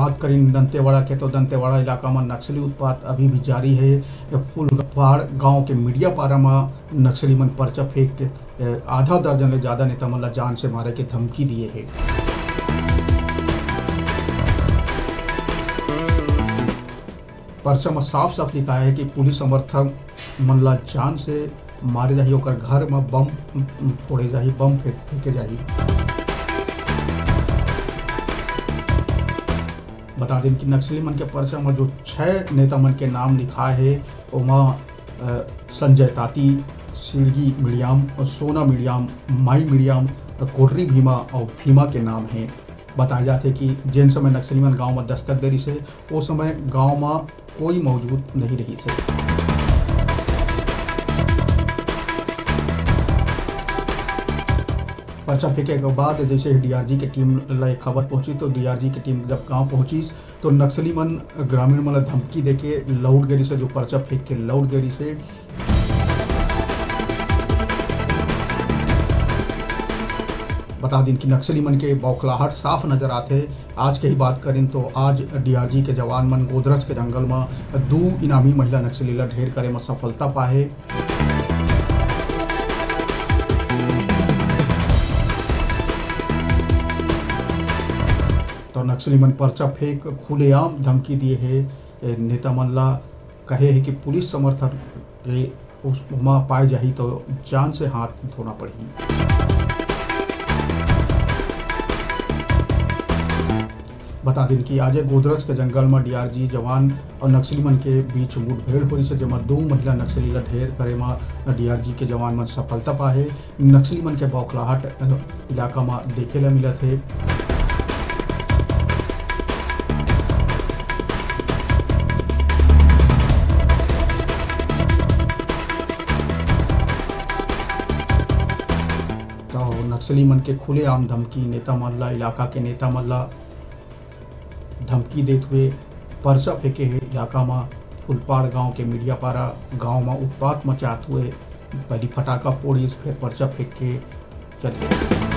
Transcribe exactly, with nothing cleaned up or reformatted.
बात करिन दंतेवाड़ा के, तो दंतेवाड़ा इलाका म नक्सली उत्पात अभी भी जारी हे। फूलपाड़ गांव के मीडियापारा म नक्सली मन पर्चा फेंक के, ए, आधा दर्जन ले ज्यादा नेता मन ला जान से मारे के धमकी दिए हे। पर्चा म साफ-साफ लिखाय हे कि पुलिस समर्थक मन ला जान से मारे जाही, ओकर घर म बम फोड़े जाही, बम फेंक, फेंके जाही। बता देन कि नक्सली मन के पर्चा म जो छह नेता मन के नाम लिखाय हे, ओमा, अ, संजय ताती, सिड़गी मिड़ियाम, सोना मिड़ियाम, माई मिड़ियाम, कोर्री भीमा अउ भीमा के नाम हे। बताय जाथे कि जेन समय नक्सली मन गांव म दस्तक दे रिहिस हे, ओ समय गांव म कोई मौजूद नहीं रहिस हे। पर्चा फेंके के बाद जैसे ही डीआरजी के टीम ला ये खबर पहुंची, तो डीआरजी के टीम जब गांव पहुंचिस, तो नक्सली मन ग्रामीण मन ला धमकी देके लौट गे रिहिस हे, जो पर्चा फेंक के लौट गे रिहिस हे। बता दिन कि नक्सली मन के बौखलाहट साफ नजर आथे। आज के ही बात करिन तो आज डीआरजी के जवान मन गोदरज के जंगल म दू इनामी महिला नक्सली ला ढेर करे म सफलता पाए हे। तो नक्सली मन पर्चा फेंक खुलेआम धमकी दिए हे, ए, नेता मन ला कहे हे कि पुलिस समर्थन के उस, ओमा पाए जाही तो जान से हाथ धोना पड़ही। बता दिन कि आज गोदरज के जंगल म डीआरजी जवान अउ नक्सली मन के बीच मुठभेड़ होइस हे, जेमा दो महिला नक्सली ला ढेर करे म डीआरजी के जवान मन सफलता पाए हे। नक्सली मन के बौखलाहट, अ, इलाका म देखे ल मिलत हे। तो नक्सली मन के खुलेआम धमकी, नेता मन ला, इलाका के नेता मन ला धमकी देत हुए पर्चा फेंके हे इलाका म। फुलपाड़ गांव के मीडियापारा गांव म उत्पात मचात हुए पहली फटाका फोड़िस, फिर पर्चा फेंक के चले।